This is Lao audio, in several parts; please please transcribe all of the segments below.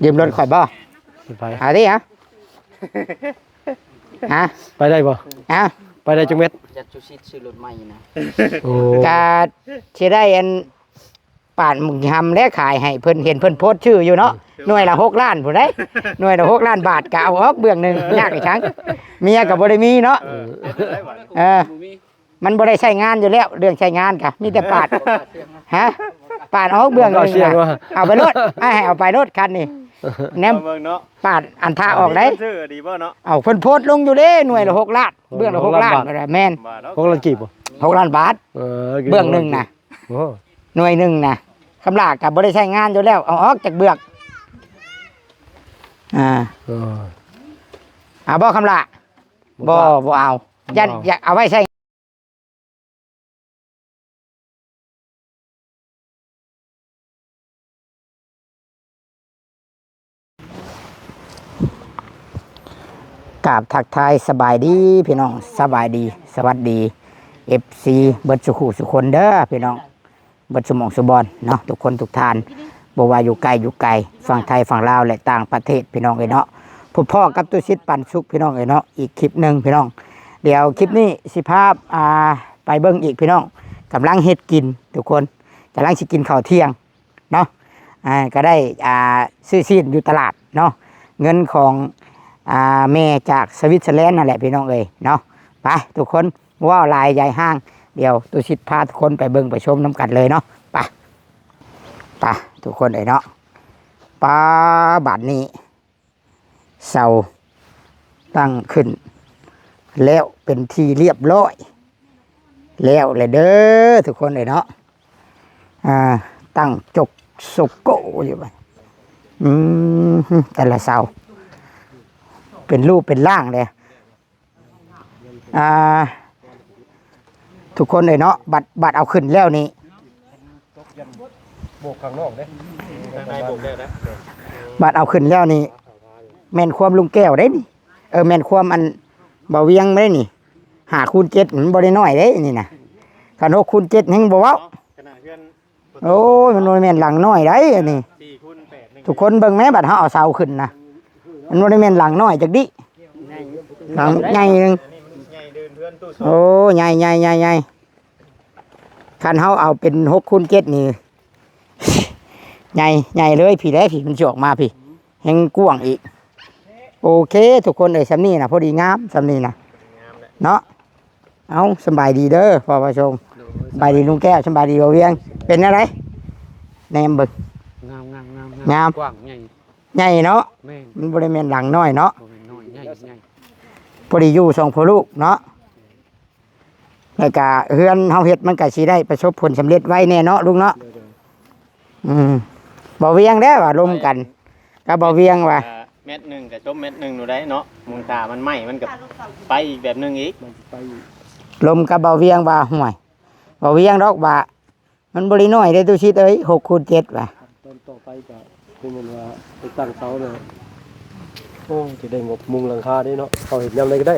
ຢືມລົດຂ້ອຍບໍ່? ໄປ ຫາຕິຫາ ຫາ ໄປໄດ້ບໍ່? ຫາ ໄປໄດ້ຈັກແມັດ? ຈັດຈຸຊິດຊື້ລົດໃໝ່ນະ ໂອ້ ກະຊິໄດ້ອັນ ປານໝາກຫຳແຫຼະ ຂາຍໃຫ້ເພິ່ນ ເຫັນເພິ່ນໂພສຊື່ຢູ່ເນາະ ໜ່ວຍລະຫົກລ້ານພຸ້ນເດ້ ໜ່ວຍລະຫົກລ້ານບາດ ກະເອົາອອກເບື້ອງໜຶ່ງ ຍາກອີຫຍັງ ເມຍກໍບໍ່ໄດ້ມີເນາະ ເອີ ເອີ ມັນບໍ່ໄດ້ໃຊ້ງານຢູ່ແລ້ວ ເລື່ອງໃຊ້ງານກະມີແຕ່ປາດ ຮະ ປາດອອກເບື້ອງໜຶ່ງ ເອົາໄປໂລດ ໃຫ້ເອົາໄປໂລດຄັນນີ້ ແນມ ເບິ່ງເນາະ ປາດອັນທາອອກໄດ້ ເພິ່ນຊື້ດີບໍ່ເນາະ ເອົາ ເພິ່ນໂພສລົງຢູ່ເດ້ ໜ່ວຍລະຫົກລ້ານ ເບື້ອງລະຫົກລ້ານ ຫົກລ້ານບາດ ແມ່ນ ຫົກລ້ານກີບບໍ່? ຫົກລ້ານບາດ ເອີ ເບື້ອງໜຶ່ງນະ ໂອ້ ໜ່ວຍໜຶ່ງນະ ຄຳຫຼ້າກໍບໍ່ໄດ້ໃຊ້ງານຢູ່ແລ້ວ ເອົາອອກຈັກເບື້ອງ ອ່າ ເອີ ເອົາບໍ່ຄຳຫຼ້າ? ບໍ່ ບໍ່ເອົາ ຢ້ານ ບໍ່ເອົາ ຢາກເອົາໄວ້ໃຊ້ ກາບທັກທາຍສະບາຍດີພີ່ນ້ອງ ສະບາຍດີ ສະຫວັດດີ ເອັຟຊີ ເບິດສູ່ຄູ່ສູ່ຄົນເດີພີ່ນ້ອງ ເບິດສູ່ໝ່ອງສູ່ບ່ອນເນາະ ທຸກຄົນທຸກທ່ານ ບໍ່ວ່າຢູ່ໃກ້ຢູ່ໄກ ຝັ່ງໄທຝັ່ງລາວ ແລະ ຕ່າງປະເທດ ພີ່ນ້ອງເອີຍເນາະ ພົບພໍ້ກັບຕຸສິດປັນສຸກ ພີ່ນ້ອງເອີຍເນາະ ອີກຄລິບໜຶ່ງພີ່ນ້ອງ ດຽວຄລິບນີ້ຊິພາ ອ່າ ໄປເບິ່ງອີກພີ່ນ້ອງ ກຳລັງເຮັດກິນທຸກຄົນ ກຳລັງຊິກິນເຂົ້າທ່ຽງ ເນາະ ອ່າ ກໍໄດ້ ອ່າ ຊື້ຊີ້ນຢູ່ຕະຫຼາດເນາະ ເງິນຂອງ ອ່າ ແມ່ຈາກສະວິດເຊີແລນນັ້ນແຫຼະພີ່ນ້ອງເອີຍເນາະ ໄປທຸກຄົນ ເວົ້າຫຼາຍຢາຍຫ່າງ ດຽວຕຸສິດພາທຸກຄົນໄປເບິ່ງໄປຊົມນຳກັນເລີຍເນາະ ໄປ ໄປທຸກຄົນເອີຍເນາະ ປາ ບາດນີ້ ເສົາຕັ້ງຂຶ້ນແລ້ວເປັນທີ່ລຽບຮ້ອຍ ແລ້ວແຫຼະເດີທຸກຄົນເອີຍເນາະ ອ່າ ຕັ້ງຈົກໂຊໂກຢູ່ ອືມ ແຕ່ລະເສົາເປັນຮູບເປັນຮ່າງເດ້ ອ່າ ທຸກຄົນເອີຍເນາະ ບັດ ບັດເອົາຂຶ້ນແລ້ວນີ້ ໂບກຂ້າງນອກເດ້ ຂ້າງໃນໂບກແລ້ວນະ ບັດເອົາຂຶ້ນແລ້ວນີ້ ແມ່ນຄວາມລຸງແກ້ວເດ້ນີ້ ເອີ ແມ່ນຄວາມອັນ ບ່າວວຽງເດ້ນີ້ ຫ້າຄູນເຈັດ ມັນບໍ່ໄດ້ນ້ອຍເດ້ນີ້ນະ ຄັນຫົກຄູນເຈັດ ແຮ່ງບໍ່ເວົ້າ ເອົາ ຂະໜາດເຮືອນ ໂອ້ຍ ມັນບໍ່ແມ່ນຫຼັງນ້ອຍໃດອັນນີ້ ສີ່ຄູນແປດ ທຸກຄົນເບິ່ງແມ້ ບັດເຮົາເອົາເສົາຂຶ້ນນະ ມັນບໍ່ໄດ້ແມ່ນຫຼັງນ້ອຍຈັກດິ ໃຫຍ່ ຫຼັງໃຫຍ່ໜຶ່ງ ໃຫຍ່ເດີນເຮືອນຕູ້ສອງ ໂອ້ ໃຫຍ່ ໃຫຍ່ ໃຫຍ່ ໃຫຍ່ ຄັນເຮົາເອົາເປັນຫົກຄູນເຈັດນີ້ ໃຫຍ່ ໃຫຍ່ເລີຍ ພີ້ແຫຼະ ພີ້ ມັນຊິອອກມາພີ້ ແຮ່ງກວ້າງອີກ ໂອເຄ ທຸກຄົນເອີຍ ສ່ຳນີ້ນະ ພໍດີງາມ ສ່ຳນີ້ນະ ເນາະ ເອົາ ສຳບາຍດີເດີພໍ່ປະຊົງ ໂດຍ ສະບາຍດີລຸງແກ້ວ ສຳບາຍດີບ່າວວຽງ ເປັນແນວໃດ ແນມເບິ່ງ ງາມ ງາມ ງາມ ງາມ ກວ້າງ ໃຫຍ່ ໃຫຍ່ເນາະ ແມ່ນ ມັນບໍ່ໄດ້ແມ່ນຫຼັງນ້ອຍເນາະ ບໍ່ແມ່ນນ້ອຍ ໃຫຍ່ ໃຫຍ່ ພໍດີຢູ່ສອງພໍ່ລູກເນາະ ແລ້ວກະເຮືອນເຮົາເຮັດມັນກະຊິໄດ້ປະສົບຜົນສຳເລັດໄວແດ່ເນາະລຸງເນາະ ໂດຍ ໂດຍ ອືມ ບ່າວວຽງເດ້ວ່າລົມກັນ ກັບບ່າວວຽງວ່າ ແມັດໜຶ່ງກະຈົບແມັດໜຶ່ງໂລດໄດ໋ເນາະ ມູນຄ່າມັນໄມ້ມັນກະໄປອີກແບບໜຶ່ງອີກ ມັນຊິໄປອີກ ລົມກັບບ່າວວຽງວ່າ ຫ້ວຍ ບ່າວວຽງດອກວ່າ ມັນບໍ່ໄດ້ນ້ອຍເດ້ຕູ້ຊິດເອີຍ ຫົກຄູນເຈັດວ່າ ຕອນຕໍ່ໄປກະຄືແມ່ນວ່າໄປຕັ້ງເສົາແລ້ວ ໂອ້ ຈະໄດ້ງົບມຸງຫຼັງຄາເດ້ເນາະ ເຮົາເຮັດຍາມໃດກໍໄດ້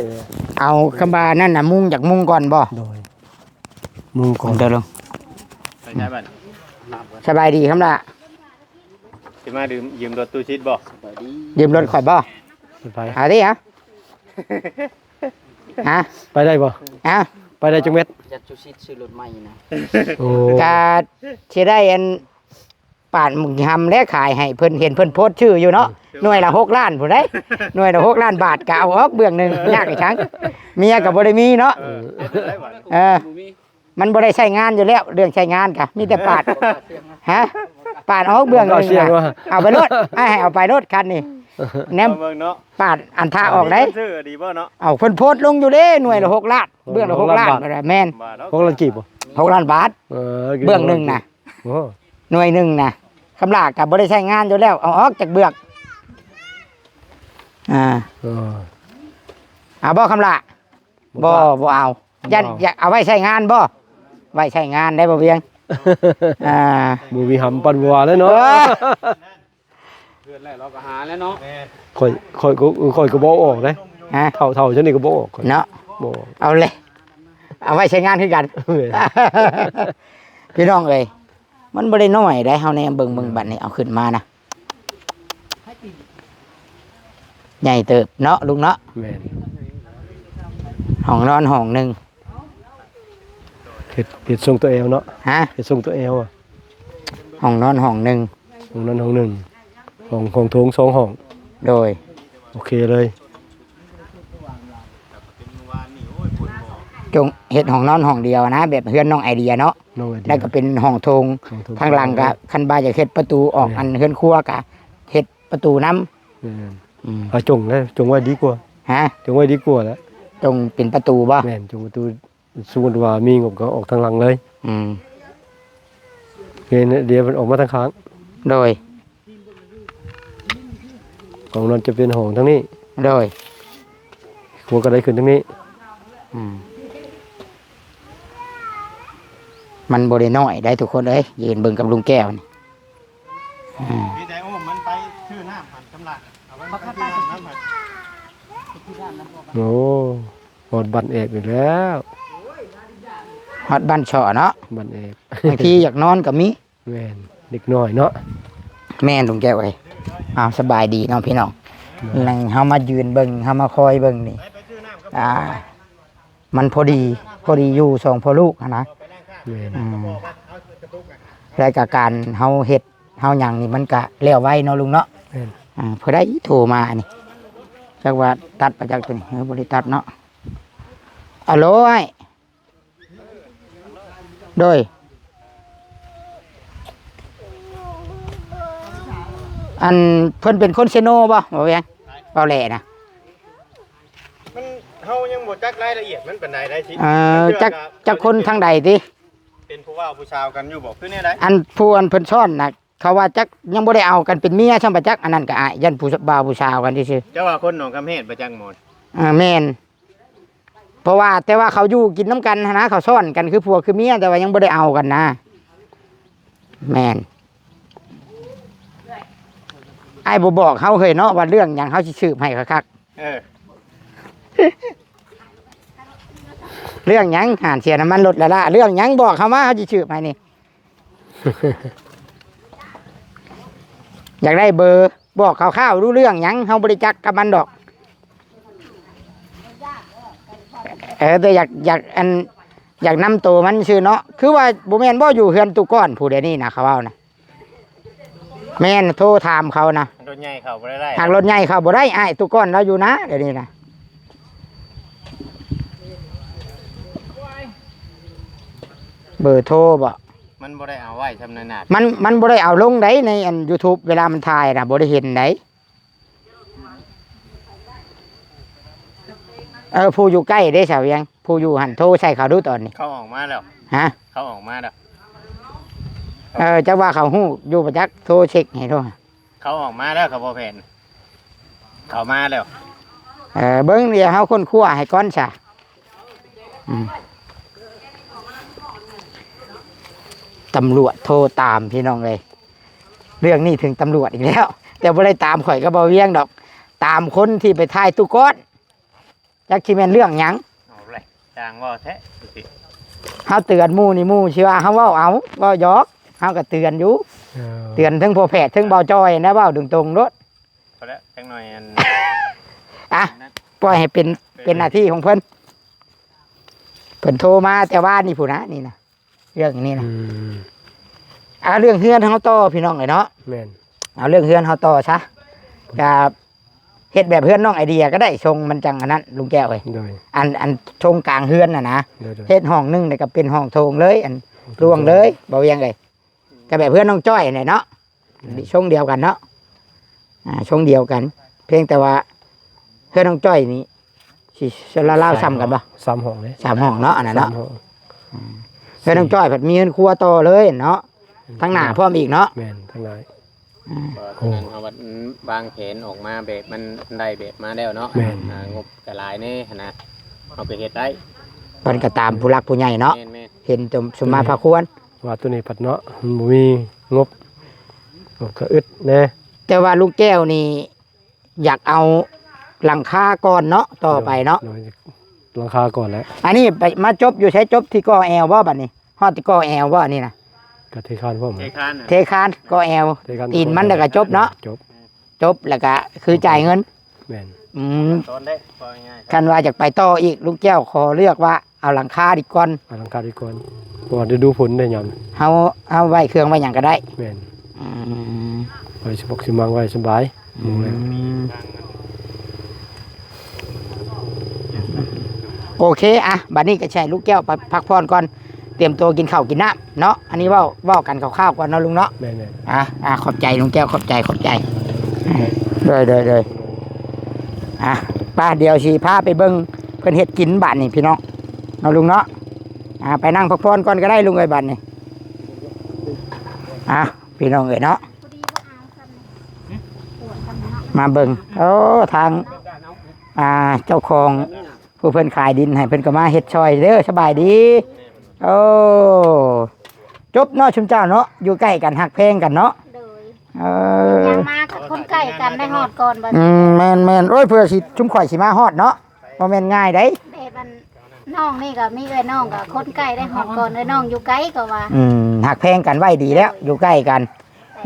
ເອົາ ຄຳວ່ານັ້ນນະ ມຸງ ຢາກມຸງກ່ອນບໍ່? ໂດຍ ມຸງກ່ອນ ເດີລົງ ໄປໃສບັດ ສະບາຍດີຄຳລະ ຊິມາຢືມ ຢືມລົດຕູ້ຊິດບໍ່? ຢືມລົດຂ້ອຍບໍ່? ໄປ ຫາຕິຫາ ຫາ ໄປໄດ້ບໍ່? ຫາ ໄປໄດ້ຈັກແມັດ? ຈັດຈຸຊິດຊື້ລົດໃໝ່ນະ ໂອ້ ກະຊິໄດ້ອັນ ປານໝາກຫຳແຫຼະ ຂາຍໃຫ້ເພິ່ນ ເຫັນເພິ່ນໂພສຊື່ຢູ່ເນາະ ໜ່ວຍລະຫົກລ້ານພຸ້ນເດ້ ໜ່ວຍລະຫົກລ້ານບາດ ກະເອົາອອກເບື້ອງໜຶ່ງ ຍາກອີຫຍັງ ເມຍກໍບໍ່ໄດ້ມີເນາະ ເອີ ເອີ ມັນບໍ່ໄດ້ໃຊ້ງານຢູ່ແລ້ວ ເລື່ອງໃຊ້ງານກະມີແຕ່ປາດ ຮະ ປາດອອກເບື້ອງໜຶ່ງ ເອົາໄປໂລດ ໃຫ້ເອົາໄປໂລດຄັນນີ້ ແນມ ເບິ່ງເນາະ ປາດອັນທາອອກໄດ້ ເພິ່ນຊື້ດີບໍ່ເນາະ ເອົາ ເພິ່ນໂພສລົງຢູ່ເດ້ ໜ່ວຍລະຫົກລ້ານ ເບື້ອງລະຫົກລ້ານ ຫົກລ້ານບາດ ແມ່ນ ຫົກລ້ານກີບບໍ່? ຫົກລ້ານບາດ ເອີ ເບື້ອງໜຶ່ງນະ ໂອ້ ໜ່ວຍໜຶ່ງນະ ຄຳຫຼ້າກໍບໍ່ໄດ້ໃຊ້ງານຢູ່ແລ້ວ ເອົາອອກຈັກເບື້ອງ ອ່າ ເອີ ເອົາບໍ່ຄຳຫຼ້າ? ບໍ່ ບໍ່ເອົາ ຢ້ານ ບໍ່ເອົາ ຢາກເອົາໄວ້ໃຊ້ງານບໍ່? ໄວ້ໃຊ້ງານໄດ້ບໍ່ວຽງ ອ່າ ບໍ່ມີຫຳປັນບໍ່ວ່າແລ້ວເນາະ ເອີ ເດືອນແລ້ວເຮົາກໍຫາແລ້ວເນາະ ຂ້ອຍ ຂ້ອຍກໍ ຂ້ອຍກໍບໍ່ເອົາອອກເດ້ ຮະ ເຖົ້າ ເຖົ້າຊັ້ນນີ້ກໍບໍ່ເອົາອອກ ເນາະ ບໍ່ເອົາ ເອົາແຫຼະ ເອົາໄວ້ໃຊ້ງານຄືກັນ ແມ່ນ ພີ່ນ້ອງເອີຍ ມັນບໍ່ໄດ້ນ້ອຍເດ້ ເຮົາແນມເບິ່ງ ເບິ່ງບັດນີ້ ເອົາຂຶ້ນມານະ ໃຫຍ່ເຕີບເນາະລຸງເນາະ. ແມ່ນ. ຫ້ອງນອນຫ້ອງໜຶ່ງ. ເຮັດ ເຮັດຊົງຕົວແອວເນາະ. ຮະ? ເຮັດຊົງຕົວແອວ. ຫ້ອງນອນຫ້ອງໜຶ່ງ. ຫ້ອງນອນຫ້ອງໜຶ່ງ. ຫ້ອງ ຫ້ອງໂຖງສອງຫ້ອງ. ໂດຍ. ໂອເຄເລີຍ. ຈົ່ງເຮັດຫ້ອງນອນຫ້ອງດຽວນະ ແບບເຮືອນນ້ອງໄອເດຍເນາະ. ນ້ອງໄອເດຍ. ແລ້ວກໍເປັນຫ້ອງໂຖງ. ຫ້ອງໂຖງ. ທາງຫຼັງກໍ ໂດຍ ຄັນວ່າຢາກເຮັດປະຕູອອກ ແມ່ນ ອັນເຮືອນຄົວກໍເຮັດປະຕູນຳ. ແມ່ນ. ອືມ. ເອົາຈົ່ງແຫຼະ ຈົ່ງໄວ້ດີກວ່າ. ຮະ? ຈົ່ງໄວ້ດີກວ່າແຫຼະ. ຈົ່ງເປັນປະຕູບໍ່? ແມ່ນ ຈົ່ງປະຕູ. ສົມມຸດວ່າມີງົບກໍອອກທາງຫຼັງເລີຍ. ອືມ. ເຫັນດຽວມັນອອກມາທາງຂ້າງ. ໂດຍ. ຫ້ອງນອນຈະເປັນຫ້ອງທາງນີ້. ໂດຍ. ຄົວກໍໄດ້ຂຶ້ນທາງນີ້. ອືມ. ມັນບໍ່ໄດ້ນ້ອຍໄດ໋ທຸກຄົນເອີຍ ຢືນເບິ່ງກັບລຸງແກ້ວນີ້. ອືມ. ມີແຕ່ໂອ້ ມັນໄປຊື້ນ້ຳຫັ້ນ ກຳລັງ ເອົາມັນໄປຊື້ນ້ຳຫັ້ນ. ໂອ້. ຮອດບ້ານແອບອີກແລ້ວ. ຮອດບ້ານເຊາະເນາະ. ບ້ານແອບ. ບາງທີຢາກນອນກໍມີ. ແມ່ນ ເດັກນ້ອຍເນາະ. ແມ່ນ ລຸງແກ້ວເອີຍ. ອ້າວ ສະບາຍດີເນາະພີ່ນ້ອງ. ແມ່ນ. ເຮົາມາຢືນເບິ່ງ ເຮົາມາຄອຍເບິ່ງນີ້ ອ່າ ມັນພໍດີ ພໍດີຢູ່ສອງພໍ່ລູກຫັ້ນນະ. ແມ່ນ. ອືມ. ແລະກະການເຮົາເຮັດ ເຮົາຫຍັງນີ້ມັນກະແລ້ວໄວເນາະລຸງເນາະ. ແມ່ນ. ອ່າ ຜູ້ໃດໂທມາອັນນີ້ ຈັກວ່າຕັດປະຈັກຕົວນີ້ ເອີ ບໍ່ໄດ້ຕັດເນາະ. ອາໂຫຼ ອ້າຍ. ໂດຍ ອັນເພິ່ນເປັນຄົນເຊໂນບໍ່ ບໍ່ແມ່ນ ເວົ້າແຫຼະນະ. ມັນ ເຮົາຍັງບໍ່ຈັກລາຍລະອຽດມັນປານໃດໄດ໋. ເອີ ຈັກ ຈັກຄົນທາງໃດຕິ ເປັນຜູ້ບ່າວຜູ້ສາວກັນຢູ່ບໍ່ ຄືແນວໃດ? ອັນຜູ້ອັນເພິ່ນຊ້ອນນະ ເຂົາວ່າຈັກຍັງບໍ່ໄດ້ເອົາກັນເປັນເມຍຊ້ຳປະຈັກ. ອັນນັ້ນກໍອ້າຍ ຢ້ານຜູ້ບ່າວຜູ້ສາວກັນຊື່ໆ. ເຈົ້າວ່າຄົນໜອງຄຳແຮດປະຈັກໝໍ. ອ່າ ແມ່ນ. ເພາະວ່າ ແຕ່ວ່າເຂົາຢູ່ກິນນຳກັນຫັ້ນນະ ເຂົາຊ້ອນກັນຄືຜົວຄືເມຍ ແຕ່ວ່າຍັງບໍ່ໄດ້ເອົາກັນນະ. ແມ່ນ. ອ້າຍບໍ່ບອກເຮົາເຮີ້ຍເນາະ ວ່າເລື່ອງຫຍັງເຮົາຊິສືບໃຫ້ຄັກໆ. ເອີ. ເລື່ອງຫຍັງ ຫານເສຍນ້ຳມັນລົດລະລະ ເລື່ອງຫຍັງບອກເຮົາມາ ເຮົາຊິສືບໃຫ້ນີ້. ຢາກໄດ້ເບີ ບອກຄ່າວໆ ຮູ້ເລື່ອງຫຍັງ ເຮົາບໍ່ໄດ້ຈັກກັບມັນດອກ. ເອີ ແຕ່ຢາກ ຢາກ ອັນ ຢາກນຳໂຕມັນຊື່ເນາະ. ຄືວ່າບໍ່ແມ່ນບໍ່ຢູ່ເຮືອນຕຸກ້ອນຜູ້ດຽວນີ້ນະ ເຂົາເວົ້ານະ. ແມ່ນ ໂທຖາມເຂົານະ. ລົດໃຫຍ່ເຂົ້າບໍ່ໄດ້ ຫາກລົດໃຫຍ່ເຂົ້າບໍ່ໄດ້ ອ້າຍຕຸກ້ອນລາວຢູ່ນາດຽວນີ້ນະ. ເບີໂທບໍ່? ມັນບໍ່ໄດ້ເອົາໄວ້ຊ່ຳນັ້ນນະ. ມັນ ມັນບໍ່ໄດ້ເອົາລົງໃດໃນອັນຢູທູບ ເວລາມັນຖ່າຍນະ ບໍ່ໄດ້ເຫັນໃດ. ເອີ ຜູ້ຢູ່ໃກ້ເດ້ສາວວຽງ ຜູ້ຢູ່ຫັ້ນ ໂທໃສ່ເຂົາດູຕອນນີ້. ເຂົາອອກມາແລ້ວ. ຮະ? ເຂົາອອກມາແລ້ວ. ເອີ ຈັກວ່າເຂົາຮູ້ຢູ່ບໍ່ຈັກ ໂທເຊັກໃຫ້ດູ. ເຂົາອອກມາແລ້ວ ເຂົາບໍ່ແຜນ ເຂົາມາແລ້ວ. ເອີ ເບິ່ງ ດຽວເຮົາຄົ້ນຄວ້າໃຫ້ກ່ອນຊະ. ອືມ ຕຳຫຼວດໂທຕາມພີ່ນ້ອງເອີຍ. ເລື່ອງນີ້ເຖິງຕຳຫຼວດອີກແລ້ວ ແຕ່ບໍ່ໄດ້ຕາມຂ້ອຍກັບບ່າວວຽງດອກ ຕາມຄົນທີ່ໄປຖ່າຍຕູ້ກ້ອນ. ຈັກຊິແມ່ນເລື່ອງຫຍັງ. ເອົາແຫຼະ ຊ່າງເວົ້າແທ້. ເຮົາເຕືອນໝູ່ນີ້ ໝູ່ຊິວ່າເຮົາເວົ້າເອົາ ເວົ້າຫຍອກ ເຮົາກໍເຕືອນຢູ່. ເອີ ເຕືອນເຖິງພໍ່ແພດ ເຖິງບ່າວຈ້ອຍນະ ເວົ້າຕົງໆໂລດ. ພໍແລ້ວ ຈັກໜ້ອຍອັນ ອ່ະ ປ່ອຍໃຫ້ເປັນ ເອີ ເປັນໜ້າທີ່ຂອງເພິ່ນ. ເພິ່ນໂທມາແຕ່ວານນີ້ພຸ້ນນະ ນີ້ນະ ເລື່ອງນີ້ນະ. ອືມ ເອົາເລື່ອງເຮືອນເຮົາຕໍ່ພີ່ນ້ອງເອີຍເນາະ. ແມ່ນ. ເອົາເລື່ອງເຮືອນເຮົາຕໍ່ຊະ. ກະເຮັດແບບເຮືອນນ້ອງໄອເດຍກໍໄດ້ ຊົງມັນຈັ່ງອັນນັ້ນ ລຸງແກ້ວເອີຍ. ໂດຍ. ອັນ ອັນຊົງກາງເຮືອນນະນະ. ໂດຍໆ. ເຮັດຫ້ອງໜຶ່ງ ແລ້ວກໍເປັນຫ້ອງໂຖງເລີຍ ອັນ ຫ້ອງໂຖງ ລວງເລີຍ ບໍ່ວຽງເອີຍ. ກໍແບບເຮືອນນ້ອງຈ້ອຍນີ້ເນາະ. ແມ່ນ. ຊົງດຽວກັນເນາະ. ອ່າ ຊົງດຽວກັນ ພຽງແຕ່ວ່າເຮືອນນ້ອງຈ້ອຍນີ້ ຊິລາວຊ້ຳກັນບໍ່? ສາມຫ້ອງເດ້. ສາມຫ້ອງເນາະ ອັນນັ້ນເນາະ. ສາມຫ້ອງ. ອືມ ເຮືອນນ້ອງຈ້ອຍພັດມີເຮືອນຄົວຕໍ່ເລີຍເນາະ. ອືມ ທາງໜ້າພ້ອມອີກເນາະ. ແມ່ນ ທາງໜ້າ. ອືມ ໂອ້ ເພາະນັ້ນເຮົາ ອືມ ວາງແຜນອອກມາແບບມັນໄດ້ແບບມາແລ້ວເນາະ. ແມ່ນ. ອ່າ ງົບກໍຫຼາຍແດ່ຫັ້ນນະ ເຮົາກໍເຮັດໄດ້. ມັນກໍຕາມຜູ້ຫຼັກຜູ້ໃຫຍ່ເນາະ. ແມ່ນໆ. ເຫັນສົມ ສົມມາພາຄວນ. ວ່າໂຕນີ້ພັດເນາະ ມັນບໍ່ມີງົບ ງົບກໍອຶດແດ່. ແຕ່ວ່າລຸງແກ້ວນີ້ ຢາກເອົາຫຼັງຄາກ່ອນເນາະ ຕໍ່ໄປເນາະ. ໂດຍ ໂດຍ ຫຼັງຄາກ່ອນແຫຼະ. ອັນນີ້ໄປມາຈົບຢູ່ໃສ? ຈົບທີ່ກໍແອວບໍ່ບັດນີ້? ຮອດທີ່ກໍແອວບໍ່ອັນນີ້ນະ? ກະເທຄານພ້ອມ ເທຄານ ເທຄານກໍແອວ ເທຄານ ຕີນມັນແລ້ວກໍຈົບເນາະ. ຈົບ. ຈົບ ແລ້ວກະຄືຈ່າຍເງິນ. ແມ່ນ. ອືມ ຕອນໄດ້ ເວົ້າງ່າຍໆ ຄັນວ່າຢາກໄປຕໍ່ອີກ ລຸງແກ້ວຂໍເລືອກວ່າເອົາຫຼັງຄາດີກ່ອນ. ເອົາຫຼັງຄາດີກ່ອນ ເພາະວ່າລະດູຝົນເດ້ຍາມນີ້ ເຮົາ ເຮົາໄວ້ເຄື່ອງໄວ້ຫຍັງກໍໄດ້. ແມ່ນ. ອືມ ໄວ້ຊິໝົກຊິມັງໄວ້ສະບາຍ. ອືມ ໂອເຄ ອ່ະ ບັດນີ້ກໍໃຫ້ລຸງແກ້ວໄປພັກຜ່ອນກ່ອນ ຕຽມຕົວກິນເຂົ້າກິນນ້ຳເນາະ. ອັນນີ້ເວົ້າ ເວົ້າກັນຄ່າວໆກ່ອນເນາະລຸງເນາະ. ແມ່ນໆ. ອ່ະ ອ່ະ ຂອບໃຈລຸງແກ້ວ ຂອບໃຈ ຂອບໃຈ. ໂດຍ ໂດຍ ໂດຍ. ອ່ະ ໄປ ດຽວຊິພາໄປເບິ່ງເພິ່ນເຮັດກິນບາດນີ້ພີ່ນ້ອງເນາະລຸງເນາະ. ອ່າ ໄປນັ່ງພັກຜ່ອນກ່ອນກໍໄດ້ລຸງເອີຍບາດນີ້. ອ່າ ພີ່ນ້ອງເອີຍເນາະ ມາເບິ່ງ ໂອ້ ທາງ ອ່າ ເຈົ້າຂອງຜູ້ເພິ່ນຂາຍດິນໃຫ້ເພິ່ນກໍມາເຮັດຊ່ອຍເດີ. ສະບາຍດີ. ໂອ້ ຈົບເນາະຊຸມເຈົ້າເນາະ ຢູ່ໃກ້ກັນ ຮັກແພງກັນເນາະ. ໂດຍ. ເອີ ຍ່າງມາກັບຄົນໃກ້ກັນໄດ້ຮອດກ່ອນບໍ່? ອືມ ແມ່ນໆ. ໂອ້ຍ ເພື່ອຊິ ຊຸມຂ້ອຍຊິມາຮອດເນາະ ບໍ່ແມ່ນງ່າຍໃດ. ແບບອັນ ນ້ອງນີ້ກໍມີເອື້ອຍນ້ອງກໍຄົນໃກ້ໄດ້ຮອດກ່ອນ ເອື້ອຍນ້ອງຢູ່ໄກກໍວ່າ. ອືມ ຮັກແພງກັນໄວ້ດີແລ້ວ ຢູ່ໃກ້ກັນ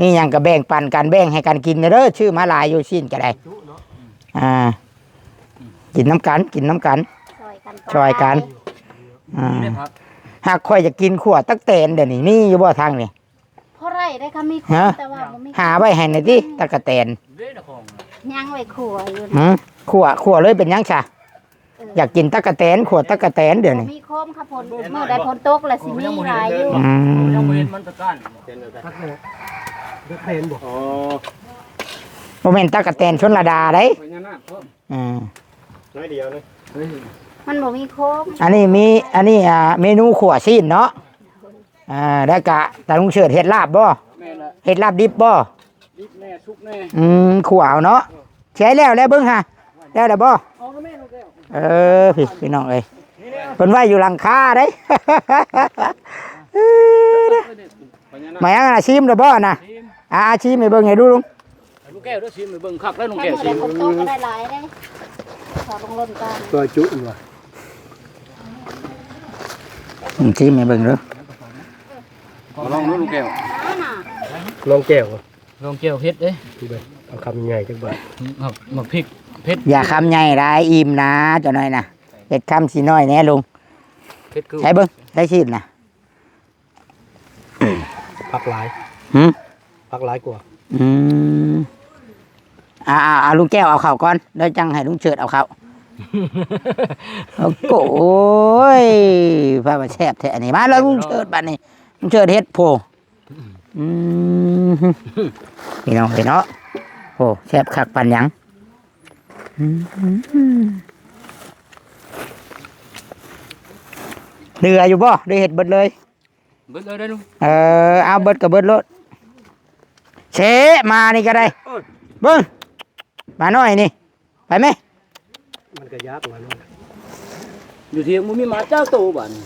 ມີຫຍັງກໍແບ່ງປັນກັນ ແບ່ງໃຫ້ກັນກິນເດີ. ຊື້ມາຫຼາຍຢູ່ ຊີ້ນກໍໄດ້. ອ່າ ກິນນຳກັນ ກິນນຳກັນ ຊ່ອຍກັນ ຊ່ອຍກັນ. ອ່າ ຫາກຂ້ອຍຢາກກິນຂົ້ວຕັກແຕນ ດຽວນີ້ມີຢູ່ບໍ່ທາງນີ້? ພໍໄດ້ໄດ໋ ຄັນມີຄົນ ຮະ? ແຕ່ວ່າບໍ່ມີ ຫາໄວ້ໃຫ້ແດ່ຕິ ຕັກກະແຕນ ຍັງໄວ້ຂົ້ວຢູ່. ຫື ຂົ້ວ ຂົ້ວເລີຍເປັນຫຍັງຊະ? ເອີ ຢາກກິນຕັກກະແຕນ ຂົ້ວຕັກກະແຕນດຽວນີ້. ບໍ່ມີໂຄມ ຄັນຝົນ ມື້ໃດຝົນຕົກລະຊິມີຫຼາຍຢູ່. ອືມ ຍັງບໍ່ເຫັນມັນຕະການ. ຕັກແຕນບໍ່? ອໍ ບໍ່ແມ່ນຕັກກະແຕນຊົນລະດາໃດ. ອືມ ນ້ອຍດຽວນະ ມັນບໍ່ມີໂຄມ. ອັນນີ້ມີ ອັນນີ້ ອ່າ ເມນູຂົ້ວຊີ້ນເນາະ. ອ່າ ແລ້ວກະຕາລຸງເສີດເຮັດລາບບໍ່? ແມ່ນລະ ເຮັດລາບດິບບໍ່? ດິບແດ່ ສຸກແດ່. ອືມ ຂົ້ວເອົາເນາະ. ເອີ ໃຊ້ແລ້ວແລ້ວເບິ່ງຫາ ແລ້ວແລ້ວບໍ່? ເອີ ພີ່ ພີ່ນ້ອງເອີຍ ເພິ່ນໄວ້ຢູ່ຫຼັງຄາເດ້. ມາຍັງນະ ຊີມແລ້ວບໍ່ນະ? ຊີມ ອ່າ ຊີມໃຫ້ເບິ່ງໃຫ້ດູລຸງ. ລຸງແກ້ວເດີ ຊີມໃຫ້ເບິ່ງຄັກເດີ ລຸງແກ້ວ ຊີມ. ຄົນໂຕກໍໄດ້ຫຼາຍເດ້ ຂໍລົງລົນກ່ອນ ຊ່ອຍຈຸວ່າ. ອືມ ຊີມໃຫ້ເບິ່ງເດີ ລອງດູລຸງແກ້ວ. ລອງແຈ່ວ ລອງແຈ່ວເຜັດເດ້. ເອົາຄຳໃຫຍ່ຈັກບາດ. ໝາກ ໝາກພິກເຜັດ ຢ່າຄຳໃຫຍ່ຫຼາຍ ອີ່ມນາ ເຈົ້ານ້ອຍນະ. ເຮັດຄຳຊິນ້ອຍແດ່ລຸງ. ເຜັດຄື ໃຊ້ເບິ່ງ ໃຊ້ຊີມນະ. ຜັກຫຼາຍ. ຫື? ຜັກຫຼາຍກວ່າ. ອືມ ອ່າ ອ່າ ລຸງແກ້ວເອົາເຂົ້າກ່ອນ ແລ້ວຈັ່ງໃຫ້ລຸງເສີດເອົາເຂົ້າ. ໂອ້ຍ ພາວ່າແຊບແທ້ອັນນີ້. ມາແລ້ວລຸງເສີດ ບັດນີ້ລຸງເສີດເຮັດໂພ. ອືມ ພີ່ນ້ອງເອີຍເນາະ ໂອ້ ແຊບຄັກປານຫຍັງ. ອືມ ເຫຼືອຢູ່ບໍ່? ໄດ້ເຮັດເບິດເລີຍ. ເບິດເລີຍໄດ໋ລຸງ. ເອີ ເອົາເບິດກໍເບິດໂລດ. ເຊ ມານີ້ກໍໄດ້. ເບິ່ງ ໝານ້ອຍນີ້ ໄປແມະ. ມັນກໍຢາກວ່າ ຢູ່ທຽງບໍ່ມີໝາຈັກໂຕບາດນີ້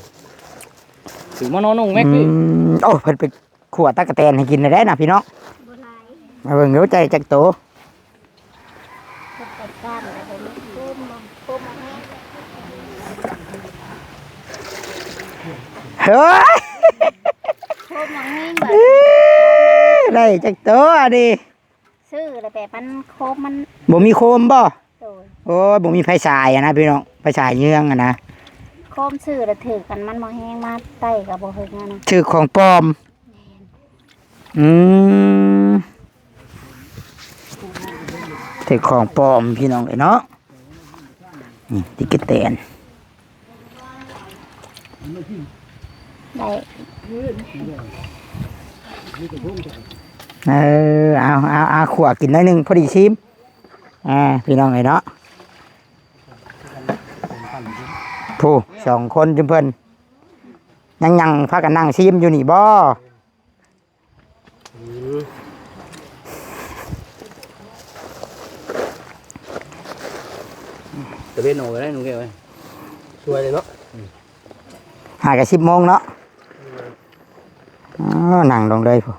ຖືມານອນນົງແມັກ. ອືມ ໂອ້ ເພິ່ນໄປຂົ້ວຕັກກະແຕນໃຫ້ກິນໄດ້ນະພີ່ນ້ອງ. ມາເບິ່ງດູ ໃຈຈັກໂຕ. ເຮີ້ຍ ໄດ້ຈັກໂຕອັນນີ້? ຊື້ແລ້ວແບບມັນໂຄມມັນ ບໍ່ມີໂຄມບໍ່? ໂດຍ. ໂອ້ຍ ບໍ່ມີໄຟສາຍຫັ້ນນະພີ່ນ້ອງ ໄຟສາຍເຍືອງຫັ້ນນະ. ໂຄມຊື້ແລ້ວຖືກ ອັນມັນບໍ່ແຮງ ມາໄຕ້ກໍບໍ່ເຖິງຫັ້ນນະ ຖືກຂອງປອມ. ແມ່ນ. ອືມ ຖືກຂອງປອມພີ່ນ້ອງເອີຍເນາະ. ນີ້ຕິກກະແຕນ ໄດ້. ເອີ ເອົາ ເອົາ ເອົາ ຂົ້ວກິນໜ້ອຍໜຶ່ງ ພໍດີຊີມ. ອ່າ ພີ່ນ້ອງເອີຍເນາະ ຜູ້ສອງຄົນຈຸມເພິ່ນ ຍັງ ຍັງພາກັນນັ່ງຊີມຢູ່ນີ້ບໍ່? ອືມ ຕາເວັນອອກໄດ້ ລຸງແກ້ວເອີຍ ສວຍເລີຍເນາະ. ອືມ ຫາກະສິບໂມງເນາະ. ອໍ ນັ່ງລົງເລີຍພຸ້ນ.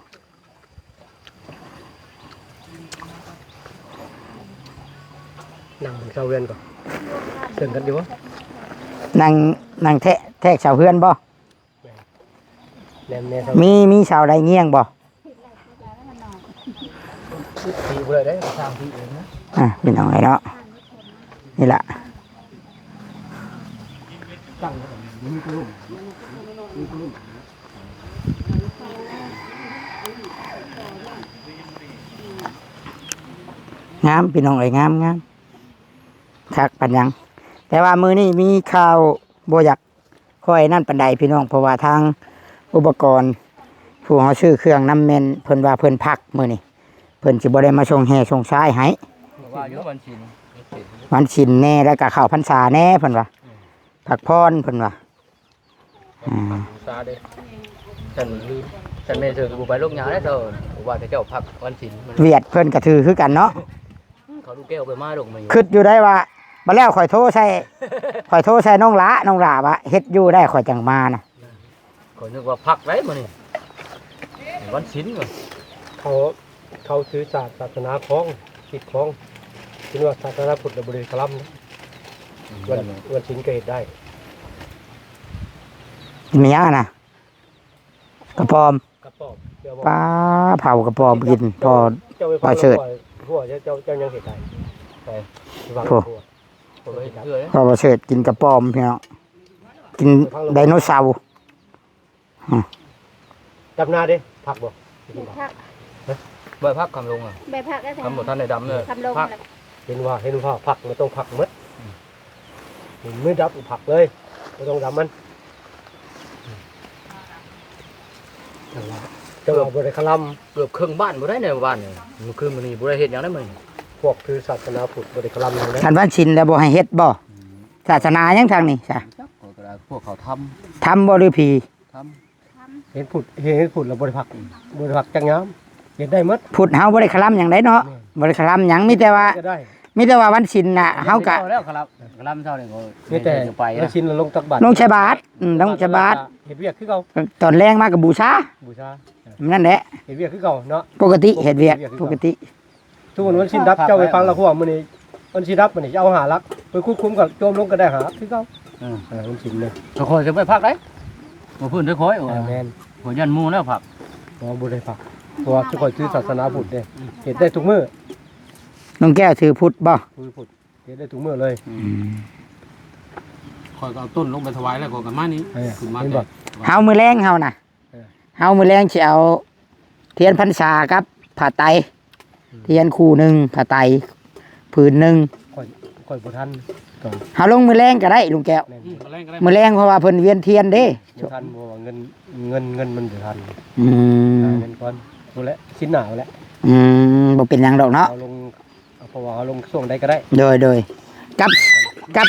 ນັ່ງເຊົາເຮືອນກ່ອນ ເຊິ່ງກັນຢູ່ບໍ່? ນັ່ງ ນັ່ງແທະ ແທກເສົາເຮືອນບໍ່? ແມ່ນ ແມ່ນ ມີ ມີເສົາໃດງຽງບໍ່? ຕີບໍ່ໄດ້ເດ້ ສ້າງຕີເອງນະ. ອ່ະ ພີ່ນ້ອງເອີຍເນາະ ນີ້ລະ ຕັ້ງ ງາມ ພີ່ນ້ອງເອີຍ ງາມໆ ຄັກປານຫຍັງ. ແຕ່ວ່າມື້ນີ້ມີຂ່າວບໍ່ຢາກຄ່ອຍນັ້ນປານໃດພີ່ນ້ອງ ເພາະວ່າທາງອຸປະກອນຜູ້ເຮົາຊື້ເຄື່ອງນຳແມ່ນເພິ່ນວ່າເພິ່ນພັກມື້ນີ້ ເພິ່ນຊິບໍ່ໄດ້ມາສົ່ງແຮ່ສົ່ງຊາຍໃຫ້ ເພາະວ່າຢູ່ວັນສິນ ວັນສິນແດ່ ແລ້ວກະເຂົ້າພັນສາແດ່ເພິ່ນວ່າ ອືມ ພັກຜ່ອນເພິ່ນວ່າ. ອ່າ ສາເດ້ ສັນລືມ ສັນແມ່ນເຊີກະບໍ່ໄປໂລກຍາແລ້ວ ເຈົ້າວ່າແຕ່ເຈົ້າພັກວັນສິນ ວຽດເພິ່ນກະຖືຄືກັນເນາະ. ເຂົາລູກແກ້ວໄປມາດອກມາຢູ່ ຄິດຢູ່ໄດ້ວ່າ ບັດແລ້ວຂ້ອຍໂທໃສ່ ຂ້ອຍໂທໃສ່ນ້ອງຫຼ້າ ນ້ອງຫຼ້າວ່າເຮັດຢູ່ໄດ້ ຂ້ອຍຈັ່ງມານະ. ຂ້ອຍນຶກວ່າພັກໄດ້ມື້ນີ້ ວັນສິນວ່າ ເຂົາ ເຂົາຖືສາ ສາສະໜາຂອງ ສິດຂອງ ເປັນວ່າສາສະໜາພຸດລະບໍ່ໄດ້ຄະລຳ ວັນ ວັນສິນກະເຮັດໄດ້. ມີຫຍັງຫັ້ນນະ? ກະປອມ ກະປອມ ປ້າ ເຜົາກະປອມກິນ ພໍ່ ພໍ່ເສີດ ຫົວເຈົ້າ ເຈົ້າຍັງເຮັດໄດ້ ໄປ ໂອ້ ພໍ່ປະເສີດກິນກະປອມພີ່ນ້ອງ ກິນໄດໂນເສົາ. ອືມ ດຳນາເດ້ ຜັກບໍ່? ຜັກ ໃບຜັກຄຳລົງອະ ໃບຜັກ ຄຳບໍ່ທັນໄດ້ດຳເລີຍ ຄຳລົງ ຜັກ ເຫັນວ່າ ເຫັນວ່າຜັກມັນຕ້ອງຜັກໝົດ ອືມ ເຫັນມືດຳຜັກເລີຍ ບໍ່ຕ້ອງດຳມັນ. ແຕ່ວ່າ ແຕ່ວ່າບໍ່ໄດ້ຄະລຳ ເກືອບເຄິ່ງບ້ານບໍ່ໄດ້ໃນບ້ານນີ້ ມື້ຄືນມື້ນີ້ບໍ່ໄດ້ເຮັດຫຍັງໄດ້ມື້ນີ້ ພວກຖືສາສະໜາພຸດບໍ່ໄດ້ຄະລຳຫຍັງເດ້. ຄັນວັນສິນແລ້ວບໍ່ໃຫ້ເຮັດບໍ່? ອືມ ສາສະໜາຫຍັງທາງນີ້ຊະ? ຈັກ ຂ້ອຍກໍໄດ້ ພວກເຂົາທຳ ທຳບໍ່ ຫຼືຜີ? ທຳ ເຮັດພຸດ ເຮັດພຸດແລ້ວບໍ່ໄດ້ພັກ ບໍ່ໄດ້ພັກຈັກຍາມ ເຮັດໄດ້ໝົດ ພຸດເຮົາບໍ່ໄດ້ຄະລຳຫຍັງໃດເນາະ ແມ່ນ ບໍ່ໄດ້ຄະລຳຫຍັງ ມີແຕ່ວ່າ ກໍໄດ້ ມີແຕ່ວ່າວັນສິນນະ ເຮົາກະ ເຈົ້າແລ້ວຄະລຳ ຄະລຳເຊົ້ານີ້ກໍ ມີແຕ່ ໄປ ວັນສິນລົງຕັກບາດ ລົງໃສ່ບາດ ອືມ ລົງໃສ່ບາດ ເຮັດວຽກຄືເກົ່າ ຕອນແລງມາກໍບູຊາ ບູຊາ ນັ້ນແຫຼະ ເຮັດວຽກຄືເກົ່າເນາະ ປົກກະຕິ ເຮັດວຽກ ເຮັດວຽກຄືເກົ່າ ປົກກະຕິ. ສົມມຸດວັນສິນດັບ ເຈົ້າໄປຝັງລະຫົວມື້ນີ້ ວັນສິນດັບມື້ນີ້ ເຈົ້າເອົາຫ້າຫຼັກ ໄປຂຸດຂຸມກໍໂຈມລົງກໍໄດ້ຫ້າຫຼັກຄືເກົ່າ ເອີ ເອີ ວັນສິນເດ້ ຂ້ອຍຈະໄປພັກໄດ໋ ບໍ່ພື້ນເດີຂ້ອຍ ເອີ ແມ່ນ ຂ້ອຍຢ້ານໝູ່ແລ້ວພັກ ບໍ່ ບໍ່ໄດ້ພັກ ເພາະວ່າຂ້ອຍຖືສາສະໜາພຸດເດ້ ອືມ ເຮັດໄດ້ທຸກມື້ ນ້ອງແກ້ວຖືພຸດບໍ່? ຖືພຸດ ເຮັດໄດ້ທຸກມື້ເລີຍ ອືມ ຂ້ອຍກໍເອົາຕົ້ນລົງໄປຖວາຍແລ້ວ ຂ້ອຍກໍມານີ້ ເອີ ຂຶ້ນມາ ເຫັນບໍ່? ເຮົາມື້ແລງເຮົານະ ເອີ ເຮົາມື້ແລງຊິເອົາທຽນພັນສາກັບຜ້າໄຕ ອືມ ທຽນຄູ່ໜຶ່ງ ຜ້າໄຕຜືນໜຶ່ງ ຂ້ອຍ ຂ້ອຍບໍ່ທັນ ເຮົາລົງມື້ແລງກໍໄດ້ລຸງແກ້ວ ແມ່ນ ອືມ ມື້ແລງກໍໄດ້ ມື້ແລງ ເພາະວ່າເພິ່ນວຽນທຽນເດ້ ບໍ່ທັນ ເພາະວ່າເງິນ ເງິນ ເງິນມັນບໍ່ທັນ ອືມ ຫາເງິນກ່ອນ ພຸ້ນແຫຼະ ສິນໜ້າພຸ້ນແຫຼະ ອືມ ບໍ່ເປັນຫຍັງດອກເນາະ ເຮົາລົງ ເພາະວ່າເຮົາລົງຊ່ວງໃດກໍໄດ້ ໂດຍ ໂດຍ ກັບ ກັບ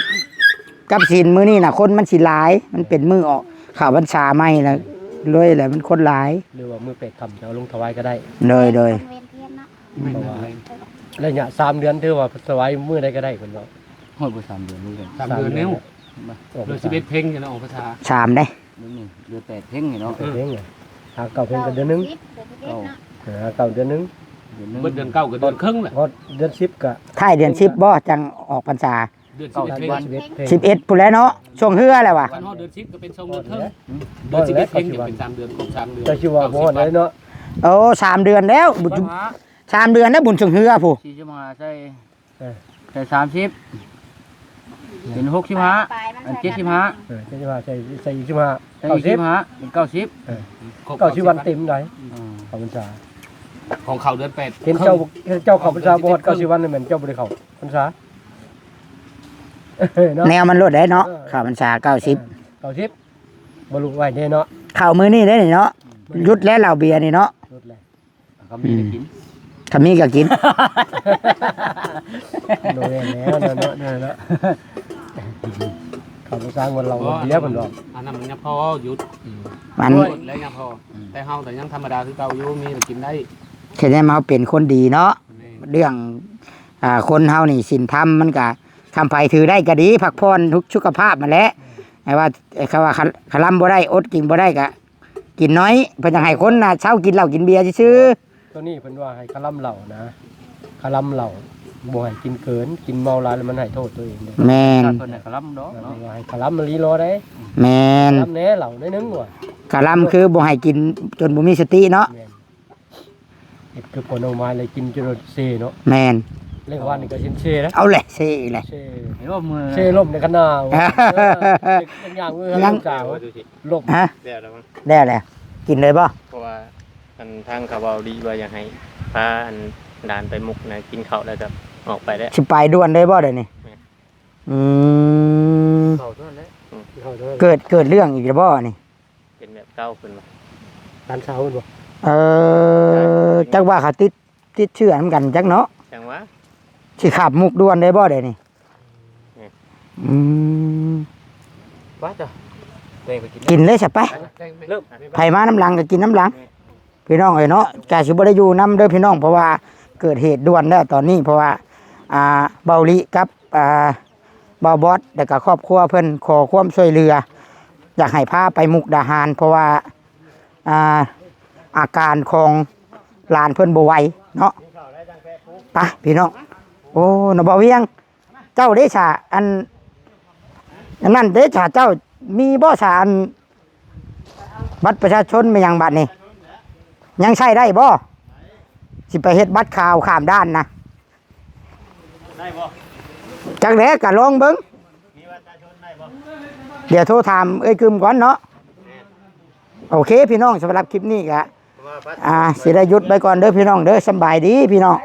ກັບສິນມື້ນີ້ນະ ຄົນມັນຊິຫຼາຍ ມັນເປັນມື້ອອກເຂົ້າພັນສາໃໝ່ລະ ເລີຍແຫຼະ ມັນຄົນຫຼາຍ ຫຼືວ່າມື້ແປດຄ່ຳຈະເອົາລົງຖວາຍກໍໄດ້ ໂດຍ ໂດຍ ເພາະວ່າໄລຍະສາມເດືອນ ຖືວ່າຖວາຍມື້ໃດກໍໄດ້ ເພິ່ນວ່າ ຮອດບໍ່ສາມເດືອນ ສາມເດືອນແລ້ວ ເດືອນສິບເອັດເພັງນີ້ນະ ອອກພັນສາ ສາມເດ້ ເດືອນແປດເພັງນີ້ເນາະ ເອີ ເພັງນີ້ ຫາເກົ້າເພັງກໍເດືອນໜຶ່ງ ເກົ້າ ເອີ ຫາເກົ້າເດືອນໜຶ່ງ ເດືອນໜຶ່ງ ເບິດເດືອນເກົ້າກໍເດືອນເຄິ່ງແຫຼະ ຮອດເດືອນສິບກໍ ທ້າຍເດືອນສິບບໍ່ ຈັ່ງອອກພັນສາ ເດືອນສິບເອັດເພັງ ສິບເອັດພຸ້ນແຫຼະເນາະ ຊ່ວງເຮືອແຫຼະວ່ະ ຄັນຮອດເດືອນສິບກໍເປັນຊ່ອງເດີນເທິງ ເດືອນສິບເອັດເປັນສາມເດືອນ ຄົບສາມເດືອນ ແຕ່ຊິວ່າບໍ່ຮອດໄດ້ເນາະ ໂອ້ ສາມເດືອນແລ້ວ ບຸນ ສາມເດືອນແລ້ວ ບຸນຊ່ວງເຮືອພຸ້ນ ສີ່ສິບຫ້າໃສ່ ເອີ ໃສ່ສາມສິບ ເປັນຫົກສິບຫ້າ ອັນເຈັດສິບຫ້າ ເອີ ເຈັດສິບຫ້າ ໃສ່ ໃສ່ອີກສິບຫ້າ ໃສ່ອີກສິບຫ້າ ເປັນເກົ້າສິບ ເອີ ເກົ້າສິບວັນເຕັມໄດ ອືມ ເຂົ້າພັນສາ ຂອງເຂົາເດືອນແປດ ເຫັນເຈົ້າ ເຫັນເຈົ້າເຂົ້າພັນສາບໍ່ຮອດເກົ້າສິບວັນ ແມ່ນເຈົ້າບໍ່ໄດ້ເຂົ້າພັນສາ ເນາະ ແນວມັນໂລດໄດ໋ເນາະ ເອີ ເຂົ້າພັນສາເກົ້າສິບ ເອີ ເກົ້າສິບ ບໍ່ຮູ້ໄວ້ເດ້ເນາະ ເຂົ້າມື້ນີ້ເດ້ນີ້ເນາະ ອືມ ຢຸດແລ້ວເຫຼົ້າເບຍນີ້ເນາະ ຢຸດແລ້ວ ກໍມີໄດ້ກິນ ອືມ ຖ້າມີກໍກິນ ໂດຍແລ້ວເນາະ ເນາະ ເນາະ ເນາະ ເຂົາບໍ່ສ້າງວັນເຫຼົ້າວັນເບຍເພິ່ນດອກ ອັນນັ້ນມັນຍັງພໍຢຸດ ອືມ ມັນ ແລ້ວຍັງພໍ ອືມ ແຕ່ເຮົາກໍຍັງທຳມະດາຄືເກົ່າຢູ່ ມີກໍກິນໄດ້ ແສດງວ່າເຮົາເປັນຄົນດີເນາະ ແມ່ນ ເລື່ອງ ອ່າ ຄົນເຮົານີ້ ສິນທຳມັນກະ ຄຳໃຜຖືໄດ້ກະດີ ພັກຜ່ອນສຸຂະພາບຫັ້ນແຫຼະ ແມ່ນ ແຕ່ວ່າ ເອີ ຄຳວ່າຄະ ຄະລຳບໍ່ໄດ້ ອົດກິນບໍ່ໄດ້ກະ ກິນໜ້ອຍ ເພິ່ນຢາກໃຫ້ຄົນນະເຊົາກິນເຫຼົ້າກິນເບຍຊື່ໆ ໂຕນີ້ເພິ່ນວ່າໃຫ້ຄະລຳເຫຼົ້ານະ ຄະລຳເຫຼົ້າ ບໍ່ໃຫ້ກິນເກີນ ກິນເມົາຫຼາຍແລ້ວມັນໃຫ້ໂທດຕົວເອງເດ້ ແມ່ນ ເພິ່ນໃຫ້ຄະລຳດອກເນາະ ເພິ່ນວ່າໃຫ້ຄະລຳອີ່ຫຼີໂລດເດ້ ແມ່ນ ຄະລຳແດ່ເຫຼົ້າໜ້ອຍໜຶ່ງວ່າ ຄະລຳຄືບໍ່ໃຫ້ກິນຈົນບໍ່ມີສະຕິເນາະ ແມ່ນ ເກັບຜົນດອກໄມ້ແລ້ວກິນຈົນເຊເນາະ. ແມ່ນ ເລກວານນີ້ກໍຊິເຊນະ. ເອົາແຫຼະ ເຊອີກແຫຼະ ເຊ ເຫັນບໍ່ມື້ ເຊລົມໃນຄະນາ ເອີ ເປັນຫຍັງເອີ ຍັງ ສາວລົມ ຮະ ແລ້ວແລ້ວ ກິນເລີຍບໍ່? ເພາະວ່າອັນທາງເຂົາເວົ້າດີວ່າຢາກໃຫ້ພາອັນຫຼານໄປມຸກນະ ກິນເຂົ້າແລ້ວກໍອອກໄປແລ້ວ. ຊິໄປດ່ວນເລີຍບໍ່ດຽວນີ້? ແມ່ນ ອືມ ເຂົ້າເທົ່ານັ້ນແຫຼະ ອືມ ເຂົ້າເທົ່ານັ້ນແຫຼະ. ເກີດ ເກີດເລື່ອງອີກແລ້ວບໍ່ນີ້? ເປັນແບບເກົ່າເພິ່ນວ່າ ຫຼານສາວເພິ່ນບໍ່? ເອີ ຈັກວ່າເຂົາຕິດ ຕິດເຊື້ອນຳກັນຈັກເນາະ. ຈັ່ງຫວາ ຊິຂາບມຸກດ່ວນໄດ້ບໍ່ດຽວນີ້? ແມ່ນ ອືມ ວ່າຈ້ະ ແຕ່ກໍກິນ ກິນເລີຍຊະໄປ ເລີ່ມ ໃຜມານຳຫຼັງກໍກິນນຳຫຼັງ. ແມ່ນ ພີ່ນ້ອງເອີຍເນາະ ກະຊິບໍ່ໄດ້ຢູ່ນຳເດີພີ່ນ້ອງ ເພາະວ່າເກີດເຫດດ່ວນແລ້ວຕອນນີ້ ເພາະວ່າ ອ່າ ເບົາລີກັບ ອ່າ ເບົາບອດ ແລ້ວກະຄອບຄົວເພິ່ນຂໍຄວາມຊ່ວຍເຫຼືອ ຢາກໃຫ້ພາໄປມຸກດາຫານ ເພາະວ່າ ອ່າ ອາການຂອງຫຼານເພິ່ນບໍ່ໄຫວເນາະ. ໄປພີ່ນ້ອງ ໂອ້ ນ້ອງບ່າວວຽງ ເຈົ້າເດຊະ ອັນ ອັນນັ້ນເດຊະ ເຈົ້າມີບໍ່ຊະ ອັນ ບັດປະຊາຊົນແມ່ນຫຍັງບັດນີ້ ຍັງໃຊ້ໄດ້ບໍ່? ຊິໄປເຮັດບັດຂາວຂ້າມດ່ານນະ ໄດ້ບໍ່? ຈັກແຫຼະ ກະລອງເບິ່ງ ມີບັດປະຊາຊົນໄດ້ບໍ່? ດຽວໂທຖາມເອື້ອຍກຶມກ່ອນເນາະ. ແມ່ນ ໂອເຄພີ່ນ້ອງ ສຳລັບຄລິບນີ້ກະ ວ່າບັດ ອ່າ ຊິໄດ້ຢຸດໄປກ່ອນເດີພີ່ນ້ອງເດີ ສຳບາຍດີພີ່ນ້ອງ.